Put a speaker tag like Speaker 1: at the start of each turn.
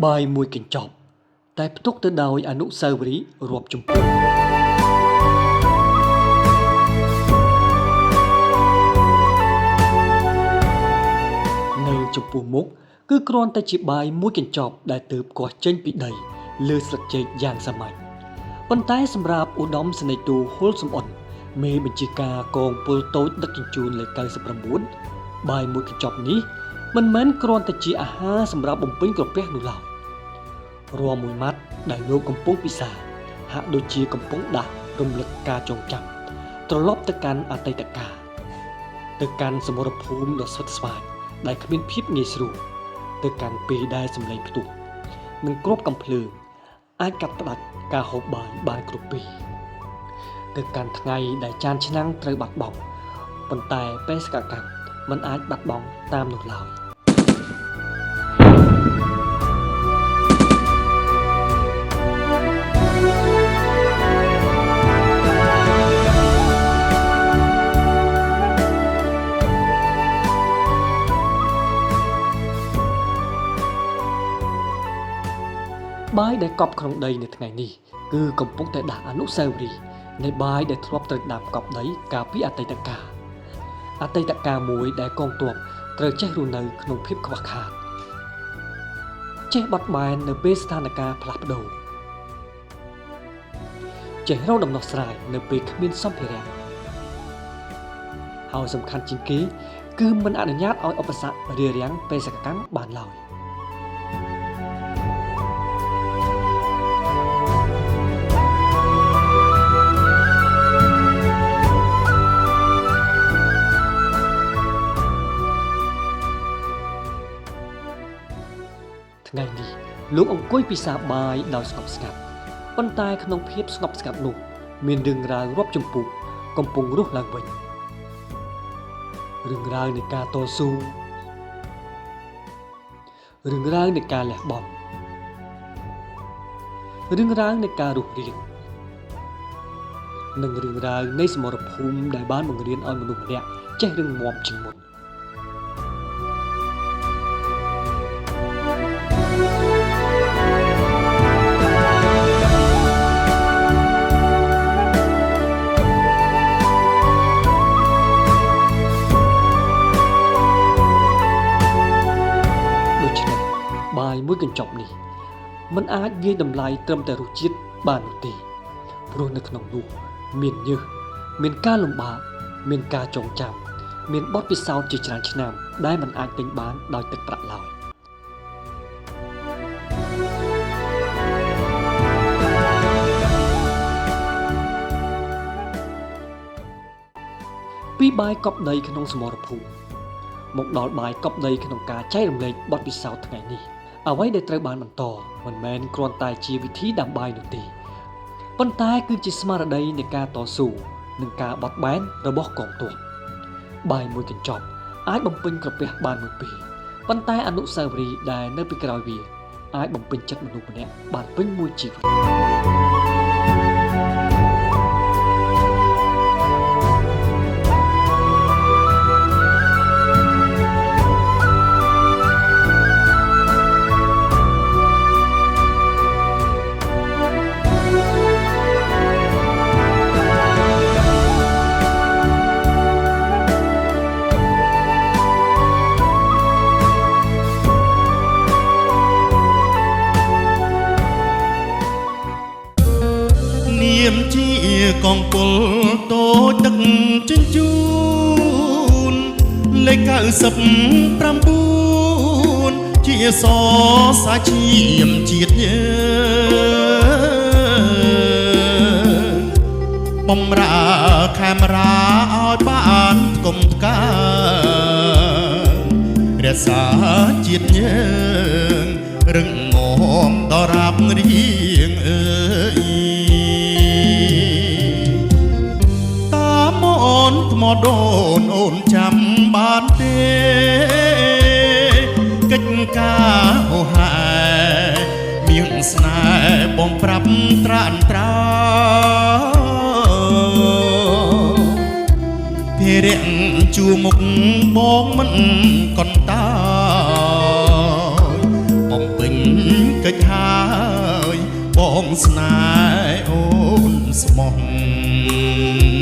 Speaker 1: បាយមួយកញ្ចប់តែផ្ទុកទៅដោយអនុស្សាវរីយ៍រាប់ជំពូកនៅចំពោះមុខគឺគ្រាន់តែជាបាយមួយកញ្ចប់ដែលទើបគាស់ចេញពីដីលើស្លឹកចេកយ៉ាងសាមញ្ញប៉ុន្តែសម្រាប់ឧត្តមសេនីយ៍ទូហ៊ុលសំអុនមេបញ្ជាការកងពលតូចដឹកជញ្ជូនលេខ99បាយមួយកញ្ចប់នេះមិនមែនគ្រាន់តែជាអាហារសម្រាប់បំពេញក្រពះនោះឡើយរាល់មួយម៉ាត់ដែលលោកកំពុងពិសាហាក់ដូចជាកំពុងដាស់រំលឹកការចងចាំត្រឡប់ទៅកាន់អតីតកាលទៅកាន់សមរភូមិដ៏ស្វិតស្វាញដែលគ្មានភាពងាយស្រួលទៅកាន់ពេលដែលសម្លេងផ្ទុះនិងគ្រាប់កាំភ្លើងអាចកាត់ផ្តាច់ការហូបបាយបានគ្រប់ពេលទៅកាន់ថ្ងៃដែលចានឆ្នាំងត្រូវបាត់បង់ប៉ុន្តែបេសកកម្មមិនអាចបាត់បង់តាមនោះឡើយបាយដែលកប់ក្នុងដីនៅថ្ងៃនេះគឺកំពុងតែដាស់អនុស្សាវរីយ៍នៃបាយដែលធ្លាប់ត្រូវដាំកប់ដីកាលពីអតីតកាលអតីតកាលមួយដែលកងទ័ពត្រូវចេះរស់នៅក្នុងភាពខ្វះខាតចេះបត់បែននៅពេលស្ថានភាពផ្លាស់ប្ដូរចេះរកដំណោះស្រាយនៅពេលគ្មានសម្ភារៈហើយសំខាន់ជាងគេគឺមិនអនុញ្ញាតឲ្យឧបសគ្គរារាំងបេសកកម្មបានឡើយថ្ងៃនេះលោកអង្គុយពិសាបាយដោយស្ងប់ស្ងាត់ប៉ុន្តែក្នុងភាពស្ងប់ស្ងាត់នោះមានរឿងរ៉ាវរាប់ជំពូកកំពុងរស់ឡើងវិញរឿងរ៉ាវនៃការតស៊ូរឿងរ៉ាវនៃការលះបង់រឿងរ៉ាវនៃការរស់រាននិងរឿងរ៉ាវនៃសមរភូមិដែលបានបង្រៀនឲ្យមនុស្សម្នាក់ចេះរឹងមាំជាងមុនដូច្នេះបាយមួយកញ្ចប់នេះมันអាចវាយតម្លៃត្រឹមតែរសជាតិបាននោះទេព្រោះនៅក្នុងនោះមានញើសមានការលំបាកមានការចងចាំមានបទពិសោធន៍ជាច្រើនឆ្នាំដែលមិនអាចទិញបានដោយទឹកប្រាក់ឡើយពីបាយកប់ដីក្នុងសមរភូមិមកដល់បាយកប់ដីក្នុងការចែករំលែកបទពិសោធន៍ថ្ងៃនេះអ្វីដែលត្រូវបានបន្តមិនមែនគ្រាន់តែជាវិធីដាំបាយនោះទេប៉ុន្តែគឺជាស្មារតីនៃការតស៊ូនិងការបត់បែនរបស់កងទ័ពបាយមួយកញ្ចប់អាចបំពេញក្រពះបានមួយពេលប៉ុន្តែអនុស្សាវរីយ៍ដែលនៅពីក្រោយវាអាចបំពេញចិត្តមនុស្សម្នាក់បានពេញមួយជីវិត
Speaker 2: នាមជាកងពលតូចដឹកជញ្ជូនលេខ99ជាសរសាឈាមជាតិយើងបំរើខេមរាឲ្យបានថ្កុំថ្កើងរក្សាជាតិយើងរឹងមាំដល់រាបរៀងអើយ តាមអូនថ្មដូនអូនចាំបានទេកិច្ចការហោហែមៀងស្នេហ៍បងប្រាប់ត្រានត្រាភិរៈជួមុខបងមិនកន្តើយបំពេញ កិច្ចហើយបងស្នេហ៍អូនស្មោះ។